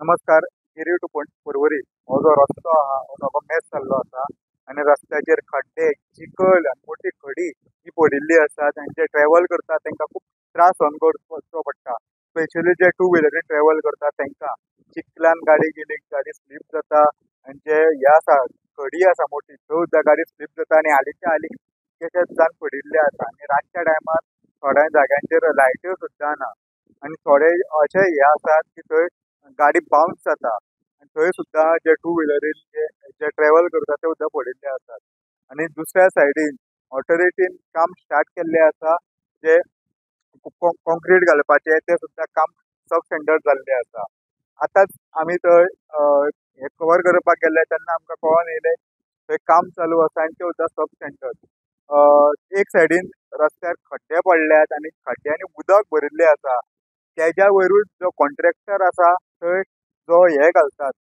नमस्कार. गिरी टू पर्वरी हो जो रस्तो आहा हो सामको मेस जाल्लो आसा आनी रस्त्याचेर खड्डे, चिखल आनी मोठी खडी ही पडिल्ली आसा. आनी जे ट्रेवल करता तांकां खूब त्रास सहन करचो पडटा. स्पेशली जे टू व्हिलरीन ट्रेवल करता तांकां चिखलान गाडी गेली, गाडी स्लीप जाता आनी जे हे आसा, खडी आसा मोठी, थंय सुद्दां गाडी स्लीप जाता आनी हालींच्या हालीं कितलेशेच जाण पडिल्ले आसा. आनी रातच्या टायमार थोड्या जाग्यांचेर लायट्यो सुद्दां ना आनी थोडे अशे हे आसात की थंय गाडी बावन्स जाता आनी थंय सुद्दां जे टू व्हिलरीन जे ट्रेवल करता ते सुद्दां पडिल्ले आसात. आनी दुसऱ्या सायडीन ऑथॉरिटीन काम स्टार्ट केल्लें आसा, जे कॉन्क्रीट घालपाचें तें सुद्दां काम सब स्टँडर्ड जाल्लें आसा. आतांच आमी थंय हें कवर करपाक गेल्ले तेन्ना आमकां कळोन येयलें थंय काम चालू आसा आनी तें सुद्दां सब स्टँडर्ड. एक सायडीन रस्त्यार खड्डे पडल्यात आनी खड्ड्यांनी उदक भरिल्लें आसा. तेज्या वयरूच जो कॉन्ट्रॅक्टर आसा थंय जो हे घालतात,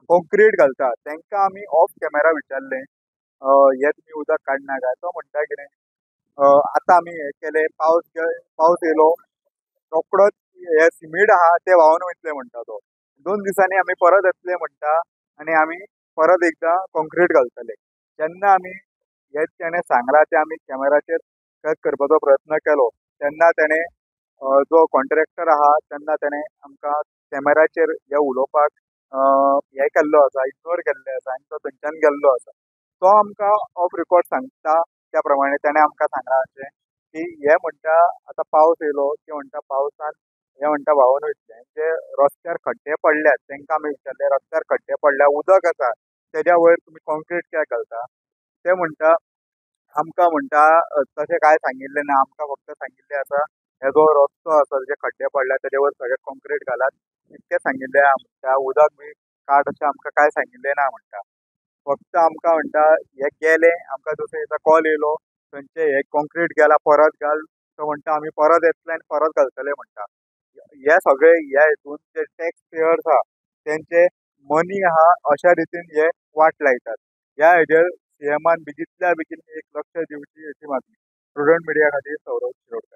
कॉन्क्रीट घालतात, तांकां आमी ऑफ कॅमेरा विचारलें, हे तुमी उदक काडना काय? तो म्हणटा कितें, आतां आमी हें केलें, पावस येयलो रोकडोच हे सिमीट आहा तें व्हांवन वयतलें म्हणटा तो. 2 दिसांनी आमी परत येतले म्हणटा आनी आमी परत एकदां कॉन्क्रीट घालतले. जेन्ना आमी हें तेणें सांगलां तें आमी कॅमेराचेर कॅच करपाचो प्रयत्न केलो तेन्ना तेणें जो कॉन्ट्रॅक्टर आहा तेन्ना तेणें आमकां कॅमेराचेर हें उलोवपाक हें केल्लो आसा, इग्नोर केल्लें आसा आनी तो थंयच्यान गेल्लो आसा. तो आमकां ऑफ रिकॉर्ड सांगता त्या प्रमाणे तेणें आमकां सांगलां अशें की हे म्हणटा आतां पावस येयलो की म्हणटा पावसान हे म्हणटा व्हांवन वयतलें. जे रस्त्यार खड्डे पडल्यात तांकां आमी विचारलें, रस्त्यार खड्डे पडल्या, उदक आसा, तेज्या वयर तुमी कॉन्क्रीट कित्याक घालता? ते म्हणटा आमकां म्हणटा तशें कांय सांगिल्लें ना, आमकां फक्त सांगिल्लें आसा हे जो रस्तो आसा जे खड्डे पडल्या तेजे वयर सगळे कॉन्क्रीट घालात इतकें सांगिल्लें आहा म्हणटा. उदक बी काड अशें आमकां कांय सांगिल्लें ना म्हणटा. फक्त आमकां म्हणटा हे गेलें, आमकां दुसरे दिसा कॉल येयलो थंयचे हे कॉन्क्रीट गेला परत घाल, तो म्हणटा आमी परत येतले आनी परत घालतले म्हणटा. हे सगळे ह्या हितून जे टॅक्स पेयर्स आहा तेंचे मनी आहा अशा रितीन हे वाट लायतात. ह्या हेजेर सीएमान बेगींतल्या बेगीन एक लक्ष दिवची अशी मागणी. प्रुडंट मिडिया खातीर सौरभ शिरोडकर.